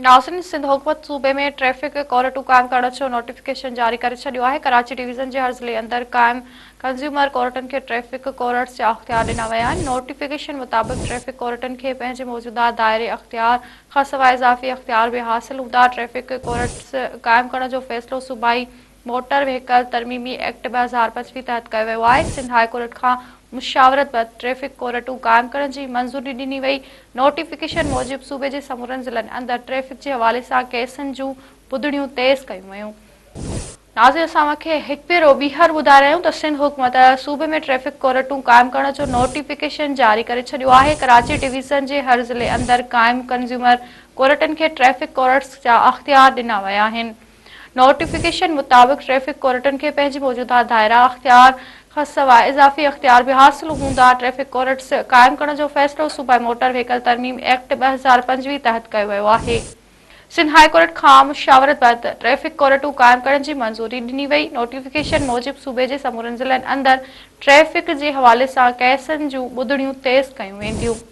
ناظرين سنڌ حڪومت صوبي ۾ ٽريفڪ ڪورٽون قائم ڪرڻ جو نوٽيفڪيشن جاري ڪري ڇڏيو آهي، ڪراچي ڊويزن جي هر ضلعي اندر قائم ڪنزيومر ڪورٽن کي ٽريفڪ ڪورٽس جا اختيار ڏنا ويا آهن، نوٽيفڪيشن مطابق ٽريفڪ ڪورٽن کي پنهنجي موجوده دائري اختيار کانسواء اضافي اختيار به حاصل هوندا، ٽريفڪ ڪورٽس قائم ڪرڻ جو فيصلو صوبائي موٽر وهيڪل ترميمي ايڪٽ 2025 تحت ڪيو ويو آهي، سنڌ هاء ڪورٽ کان مشاورت بعد ٽريفڪ ڪورٽون قائم ڪرڻ جي منظوري ڏني وئي، نوٽيفڪيشن موجب صوبي جي سمورن ضلعن اندر ٽريفڪ جي حوالي سان ڪيسن جون ٻڌڻيون تيز ڪيون ويون. ناظرين اسان اوهان کي هڪ ڀيرو ٻيهر ٻڌائي رهيا آهيون ته سنڌ حڪومت صوبي ۾ ٽريفڪ ڪورٽون قائم ڪرڻ جو نوٽيفڪيشن جاري ڪري ڇڏيو آهي، ڪراچي ڊويزن جي هر ضلعي اندر قائم ڪنزيومر ڪورٽن کي ٽريفڪ ڪورٽس جا اختيار ڏنا ويا آهن. نوٽيفڪيشن مطابق ٽريفڪ ڪورٽن کي پنهنجي موجوده دائره اختيار کانسواء اضافي اختيار به حاصل هوندا، ٽريفڪ ڪورٽس قائم ڪرڻ جو فيصلو صوبائي موٽر وهيڪل ترميم ايڪٽ 2025 تحت ڪيو ويو آهي. سنڌ هاء ڪورٽ کان مشاورت بعد ٽريفڪ ڪورٽون قائم ڪرڻ جي منظوري ڏني وئي، نوٽيفڪيشن موجب صوبي جي سمورن ضلعن اندر ٽريفڪ جي حوالي سان ڪيسن جون ٻڌڻيون تيز ڪيون وينديون.